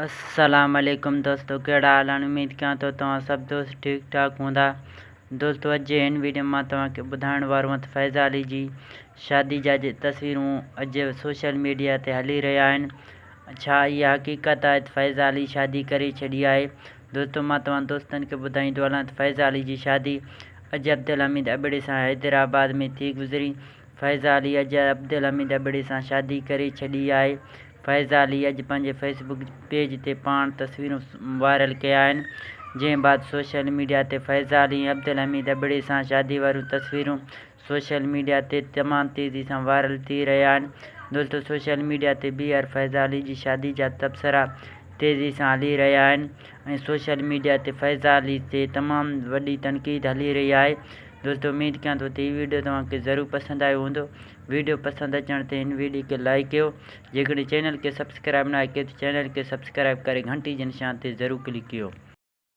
السلام عليڪم دوستو ڪهڙا حال آهن اميد ڪيان ٿو توهان سڀ دوست ٺيڪ ٺاڪ هوندا دوستو اڄ جي هن ويڊيو مان توهان کي ٻڌائڻ وارو آهيان ته فيض علي جي شادي جا تصويرون اڄ سوشل ميڊيا تي هلي رهيا آهن ڇا اها حقيقت آهي ته فيض علي شادي ڪري ڇڏي آهي دوستو مان توهان دوستن کي ٻڌائيندو هلان ته فيض علي جي شادي اڄ عبدالحميد ابڙي سان حيدرآباد ۾ ٿي گذري فيض علي اڄ عبدالحميد ابڙي سان شادي ڪري ڇڏي آهي فيض علي اڄ پنهنجي فيس بڪ پيج تي پاڻ تصويرون وائرل ڪيا آهن، جنهن بعد سوشل ميڊيا تي فيض علي ۽ عبدالحميد ابڙي سان شادي واريون تصويرون سوشل ميڊيا تي تمام تيزي سان وائرل ٿي رهيا آهن. دوستو سوشل ميڊيا تي ٻيهر فيض علي جي شادي جا تبصرا تيزي سان هلي رهيا آهن ۽ سوشل ميڊيا تي فيض علي تي تمام وڏي تنقيد هلي رهي آهي. دوستو اميد ڪيان ٿو ته هي وڊيو توهان کي ضرور پسند آيو هوندو. ويڊيو پسند اچڻ تي هن ويڊيو کي لائيڪ ڪيو جيڪڏهن چينل کي سبسڪرائب ناهي ڪيو ته چينل کي سبسڪرائب ڪري گهنٽي جي نشان تي ضرور ڪلڪ ڪيو.